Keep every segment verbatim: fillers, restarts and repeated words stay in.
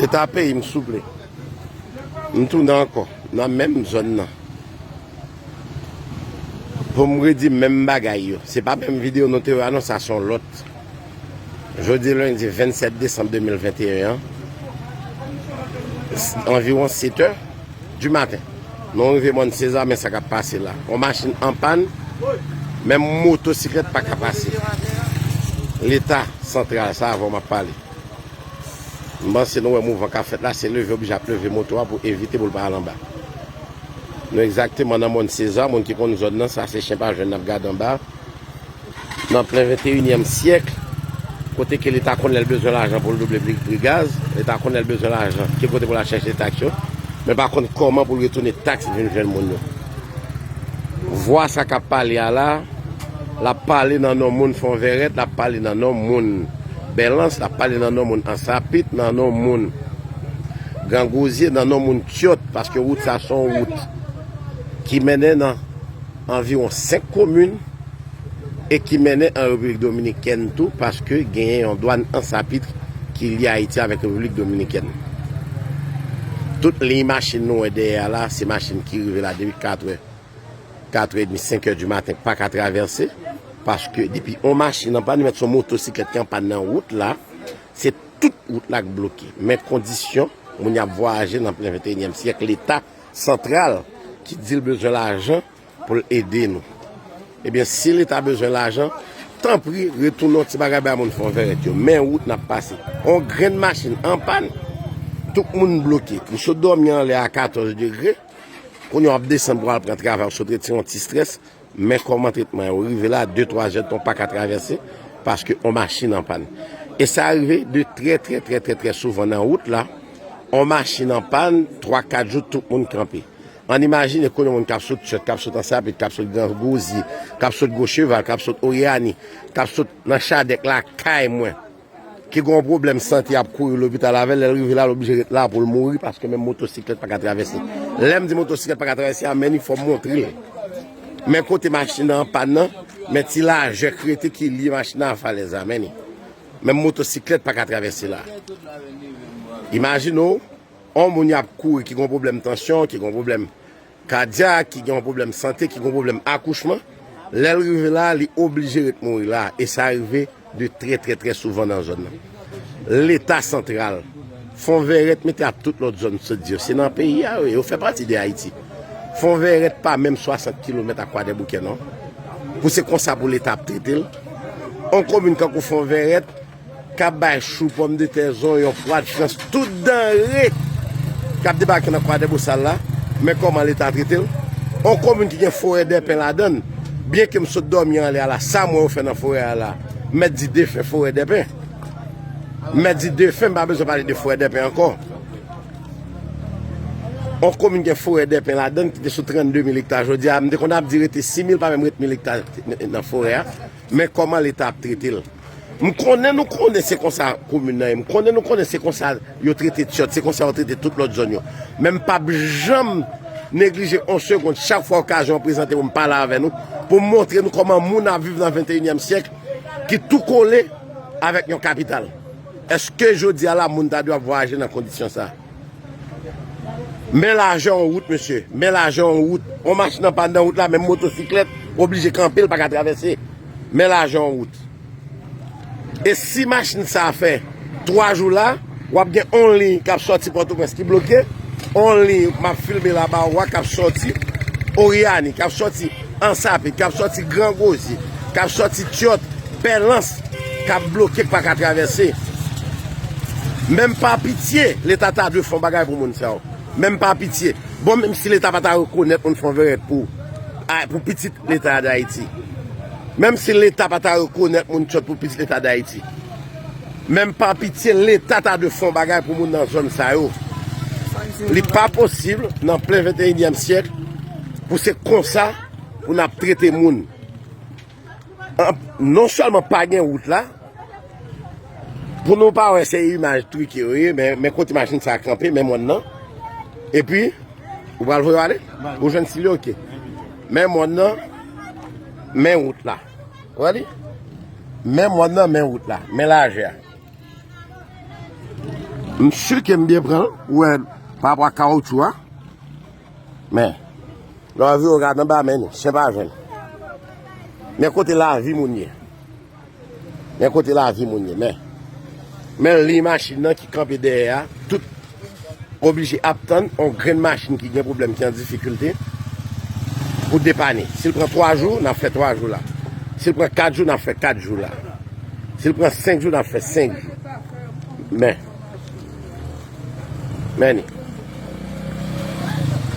Leta peyi m, souple. M tounen ankò nan menm zòn nan. Pou m redi menm bagay yo. Se pa menm videyo nou te wè a non, sa se yon lòt. Jodi lendi vennsèt desanm de mil venteyen an, anviwon sèt è di maten, nou rive Mòn Seza, men sa k ap pase la. Yon machin an pàn, menm motosiklèt pa ka pase. Leta santral, sa avan m ap pale. M panse nou wè mouvman k ap fèt la, se leve oblije ap leve moto a pou evite pou l pa al anba. Nou egzakteman nan Mòn Seza, moun ki konn zòn nan, sa se chen pa jwenn n ap gade anba. Nan plen venteyinyèm syèk, kote ke leta konn lè l bezwen lajan pou l double pri, pri gaz, leta konn lè l bezwen lajan, ki kote pou l al chèche taks yo, men pa konn kòman pou l retounen taks vin jwenn moun yo. Vwa sa k ap pale a la, l ap pale nan non moun Fonvèrèt, l ap pale nan non moun Bèlans, l ap pale nan non moun Ansapit, nan non moun Gran Gwozye, nan non moun Tyòt, paske wout sa se yon wout ki mennen nan anviwon senk komin e ki mennen an Repiblik Dominikèn tou, paske genyen yon dwàn Ansapit ki lye Ayiti avèk Repiblik Dominikèn. Tout liy machin nou wè dèyè a la, se machin ki rive la depi kat è, kat è edmi, senk è di maten, k pa ka travèse, paske depi yon machin an pàn, mèt se yon motosiklèt ki an pàn nan wout la, se tout wout la k bloke. Men kondisyon moun y ap vwayaje nan plen venteyinyèm syèk, leta santral ki di l bezwen lajan pou l ede nou. Ebyen, si leta bezwen lajan, tanpri, retounen yon ti bagay bay moun Fonvèrèt yo. Men wout n ap pase. On grenn machin an pàn, tout moun bloke. M sot dòmi anlè a katòz degre. Kounye a w ap desann pou w al pran travay, w sot retire yon ti estrès. Men kòman tretman yo rive la, de, twa zè tan w pa ka travèse, paske on machin an pàn. E sa rive de trè, trè, trè, trè, trè souvan nan wout la. On machin an pàn, twa, kat jou, tout moun kanpe. Ann imajine kounye a moun k ap sot Tyòt, k ap sot Ansapit, k ap sot Gran Gwozye, k ap sot Gwo Cheval, k ap sot Oryani, k ap sot nan Chadèk lakay mwen, ki gen yon pwoblèm sante, y ap kouri lopital avè l, lè l rive la, l oblije ret la pou l mouri, paske menm motosiklèt pa ka travèse. Lè m di motosiklèt pa ka travèse a, men li fò m montre l. Men kote machin nan an pàn nan, men ti lajè krete ki lye machin nan a falèz la, men li. Menm motosiklèt pa ka travèse la. Imajine w, on moun y ap kouri ki gen yon pwoblèm tansyon, ki gen yon pwoblèm kadyak, ki gen yon pwoblèm sante, ki gen yon pwoblèm akouchman, lè l rive la, li oblije ret mouri la, e sa rive de trè, trè, trè souvan nan zòn nan. Leta santral, Fonvèrèt mete ak tout lòt zòn sot di yo, se nan peyi a yo ye, yo fè pati de Ayiti. Fonvèrèt pa menm swasant kilomèt ak Kwadèboukè non. Pou se konsa pou leta ap trete l. On komin kankou Fonvèrèt, k ap bay chou, pòmdetè, zonyon, pwa de Frans, tout danre k ap debake nan Kwadèbosal la, men kòman leta trete l. On komin ki gen forè dèpen ladan l, byenke m sot dòmi anlè a la, sa m wè yo fè nan forè a la, m mèt di defen forè dèpen. M mèt di defen, m pa bezwen pale de forè dèpen ankò. On komin gen forè dèpen ladan l ki te sou trannde mil ekta, jodi a, m te konn ap di rete sis mil, pa menm ret mil ekta nan forè a, men kòman leta ap trete l. M konnen nou konnen se konsa komin nan ye. M konnen nou konnen se konsa yo trete Tyòt, se konsa yo trete tout lòt zòn yo. Men m p ap janm neglije on segonn, chak fwa okazyon an prezante pou m pale avè nou, pou m montre nou kòman moun ap viv nan venteyinyèm syèk ki tou kole avèk yon kapital. Èske jodi a la moun ta dwe ap vwayaje nan kondisyon sa? Men lajè yon wout, mesye. Men lajè yon wout. On machin an pàn nan wout la, menm motosiklèt oblije kanpe, l pa ka travèse. Men lajè yon wout. E si machin sa a fè twa jou la, w ap gen on liy k ap sòti Pòtoprens ki bloke, on liy m ap filme la ba ou a k ap sòti Oryani, k ap sòti Ansapit, k ap sòti Gran Gwozye, k ap sòti Tyòt, Pèlans, k ap bloke, k pa ka travèse. Menm pa pitye, leta ta dwe fè yon bagay pou moun sa yo. Menm pa pitye. Bon, menm si leta pa ta rekonèt moun Fonvèrèt pou, a, pou pitit leta Dayiti. Menm si leta pa ta rekonèt moun Tyòt pou pitit leta Dayiti. Menm pa pitye, leta ta dwe fè yon bagay pou moun nan zòn sa yo. Li pa posib nan plen venteyinyèm syèk pou se konsa pou n ap trete moun. An, non sèlman pa gen wout la, pou nou pa wè se imaj trike yo ye, men, men kote machin sa a kanpe, men mòn nan. Epi, ou pral voye yo ale? Ou jwenn sili, oke. Men mòn nan, men wout la. Ou wè li? Men mòn nan, men wout la, men lajè a. M si ke m byen pran l, ou wè, pa rapò a kawotchou a. Men, lè w vire w gade anba, men chen pa jwenn. Men kote lavi moun ye. Men kote lavi moun ye, men. Men liy machin nan ki kanpe dèyè a, tout oblije ap tann yon grenn machin ki gen pwoblèm, ki an difikilte, pou depane. Si l pran twa jou, n ap fè twa jou la. Si l pran kat jou, n ap fè kat jou la. Si l pran senk jou, n ap fè senk jou. Men, men ni.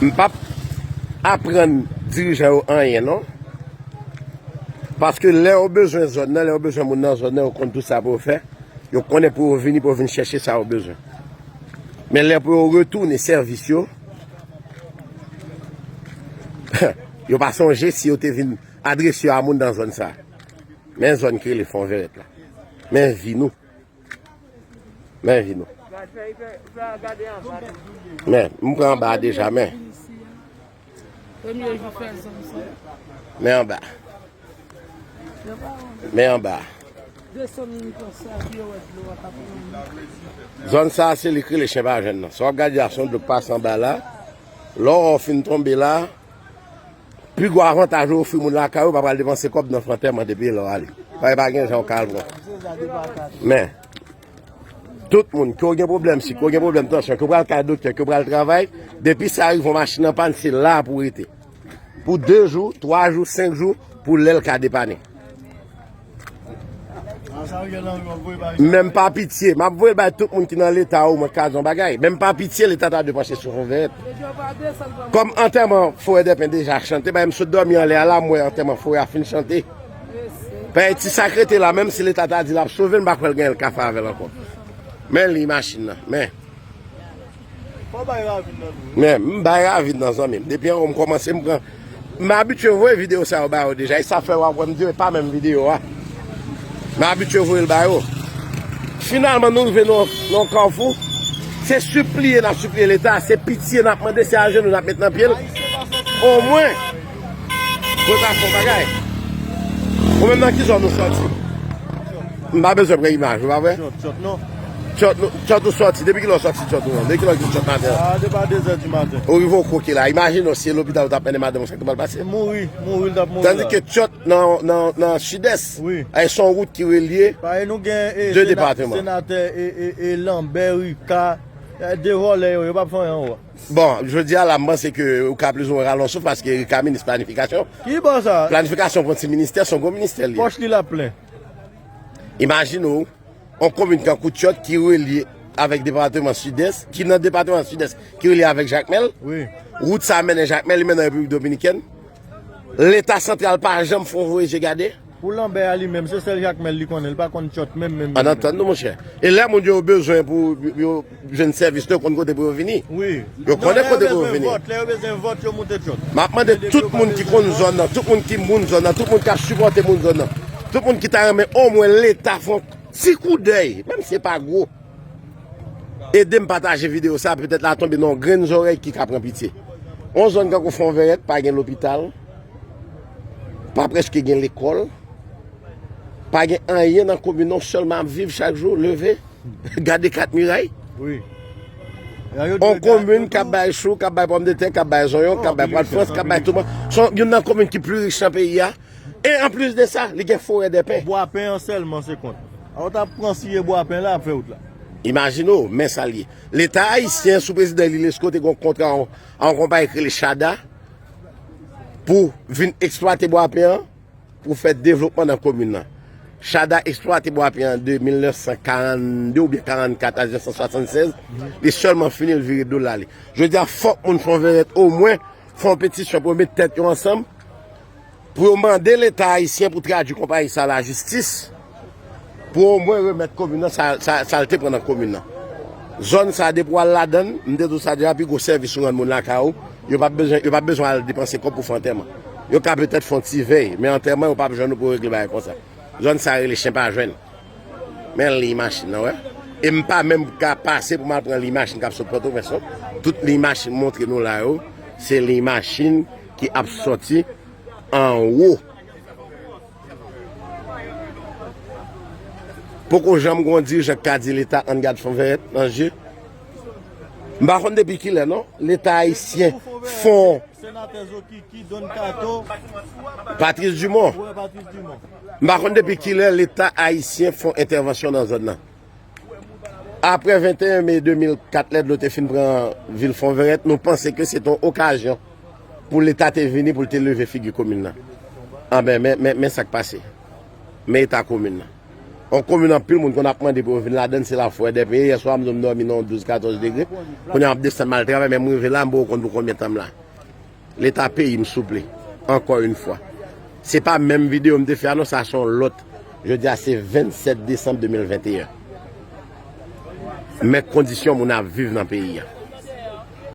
M p ap aprann dirijan yo anyen, non. Paske lè yo bezwen zòn nan, lè yo bezwen moun nan zòn nan, yo konn tout sa pou yo fè. Yo konnen pou yo vini, pou yo vin chèche sa yo bezwen. Men lè pou yo retounen sèvis yo, yo pa sonje si yo te vin adrese yo a moun nan zòn sa. Men zòn ki rele Fon Vèrèt la. Men vi nou. Men vi nou. Men, m pran anba a deja, men. Premye jou fè zòn sa. Men anba. Men anba. Desann nan sa, pou yo wè dlo a pa pran. Zòn sa, se li k rele chen pa jwenn nan. Sa w ap gade a, se yon dlo k pase anba la. Lè w fin tonbe la, pi gwo avantaj ou ofri moun lakay ou, pa pral depanse kòb nan fè antèman depi lè w ale. Pa, pa gen jan w ka al pran. Men, tout moun, ke w gen pwoblèm sik, ke w gen pwoblèm tansyon, ke w pral kay doktè, ke w pral travay, depi sa rive yon machin an pàn, se la pou w rete. Pou de jou, twa jou, senk jou, pou lè l ka depannen. Men m pa pitye, m ap voye l bay tout moun ki nan leta ou mwen ka di yon bagay. Men m pa pitye, leta ta dwe panche sou Fon Vèrèt. Kòm antèman Forèdèpen deja chante, bay m sot dòmi anlè a la, m wè antèman forè a fin chante. Pè ti sa k rete la, menm si leta ta di l ap sove l, m pa kwè l gen l ka fè avè l ankò. Men liy machin nan, men. Fò bay ravin nan tou. Men, m bay ravin nan, zanmi m. Depi anwo m kòmanse, m pran. M abitye voye videyo sa yo ba yo deja. E sa fè w ap wè m di yo, e pa menm videyo a. M abitye voye l ba yo. Finalman, nou rive nan, nan yon kafou. Se sipliye n ap sipliye leta, se pitye n ap mande, se ajenou n ap met nan pye l. Omwen, pou l ka fè yon bagay. Ou menm nan ki zòn ou sòti? M pa bezwen pran imaj, ou pa vre? Tchòt, tchòt, non. Tchòt, nou, tchòt ou sòti. Depi kilè ou sòti tchòt ou an? Depi kilè ou kite tchòt maten an? Ah, depi a de zè di maten. Ou rive w koke la. Imajine w si e lopital ou t ap mennen madanm ou, sa k te pral pase? Mouri, mouri l t ap mouri la. Tandis ke tchòt nan, nan, nan sidès, wi, e se yon wout ki relye de depatman. Pa e nou gen, e, sena-, senatè, e, e, e Lanbè, Rika, e, de vòlè yo, yo p ap fè anyen ankò. Bon, jodi a la, m panse ke ou ka plizoumwen rale yon souf paske Rika minis planifikasyon. Ki bò sa? Planifikasyon pran ti ministè, se yon gwo ministè li ye. Pòch li la plen. Imajine w, yon komin tankou Tchòt ki relye avèk depatman Sidès, ki nan depatman Sidès, ki relye avèk Jakmèl. Wi. Wout sa mennen Jakmèl, li mennen Repiblik Dominikèn. Leta santral pa janm fè yon voye je gade. Pou Lanbè a li menm, se sèl Jakmèl li konnen, li pa konn Tchòt menm, menm, menm. Ann antann nou, monchè. E lè moun yo bezwen pou yo jwenn sèvis, yo konn kote pou yo vini. Wi. Yo konnen kote pou yo vini. Non, lè yo bezwen vòt, lè yo bezwen vòt, yo moute Tchòt. M ap mande tout moun ki konn zòn nan, tout moun ki moun zòn nan, tout moun k ap sipòte moun zòn nan, tout moun ki ta renmen omwen leta fè yon ti koudèy, menm si se pa gwo, ede m pataje videyo sa, petèt l a tonbe nan yon grenn zòrèy ki ka pran pitye. Yon zòn tankou Fon Vèrèt, pa gen lopital, pa prèske gen lekòl, pa gen anyen nan komin nan, sèlman ap viv chak jou, leve, gade kat miray. Wi. On komin k ap bay chou, k ap bay pòmdetè, k ap bay zonyon, k ap bay pwa de Frans, k ap bay touman. Se youn nan komin ki pli rich nan peyi a. E anplis de sa, li gen forè dèpen. Bwa pen an sèlman se kont. A ou ta pran siye bwa pen la ap fè wout la. Imajine w, men sa l ye. Leta ayisyen sou prezidan Eli Lescot te gen yon kontra a yon konpayi ki rele Chada pou vin eksplwate bwa pen an pou fè devlopman nan komin nan. Chada eksplwate bwa pen an de mil nèf san karannde oubyen karannkat a mil nèf san swasannsèz. Li sèlman fini l vire do l ale. Jodi a fòk moun Fon Vèrèt omwen fè yon petisyon pou yo met tèt yo ansanm pou yo mande Leta ayisyen pou tradui konpayi sa a lajistis, pou omwen remèt komin nan sa, sa, sa l te pran nan komin nan. Zòn sa a, depi w al ladan l, m te di w sa deja, pi gwo sèvis ou rann moun lakay ou, yo p ap bezwen, yo p ap bezwen al depanse kòb pou fè antèman. Yo ka petèt fè yon ti vèy, men antèman, yo p ap jwenn ou pou yo regle bagay konsa. Zòn sa a rele chen pa jwenn. Men liy machin nan, wè. E m pa menm ka pase pou m al pran liy machin k ap sot Pòtoprens, non. Tout liy machin m montre nou la yo, se liy machin ki ap sòti anwo. Poko janm gen yon dirijan k ka di Leta ann gad Fon Vèrèt nan je. M pa konn depi kilè non, Leta ayisyen fon. Senatè Zokiki, Don Kato, Patrice Dumont. Wè, Patrice Dumont. M pa konn depi kilè Leta ayisyen fon entèvansyon nan zòn nan. Apre venteyen me de mil kat, lè dlo te fin pran vil Fonvèrèt, nou panse ke se te yon okazyon pou Leta te vini, pou l te leve figi komin nan. Anben, men, men, men sa k pase. Men eta komin nan. Yon komin anpil moun konn ap mande pou yo vin ladann, se la fwèdè peye. Yèswa m di w m dòmi nan yon douz katòz degre. Kounye a m ap desann m al travay, men m rive la, m poko konn pou konbyen tan m la. Leta peyi m, souple. Ankò yon fwa. Se pa menm videyo m te fè a non, sa se yon lòt. Jodi a se vennsèt desanm de mil venteyen. Men kondisyon moun ap viv nan peyi a.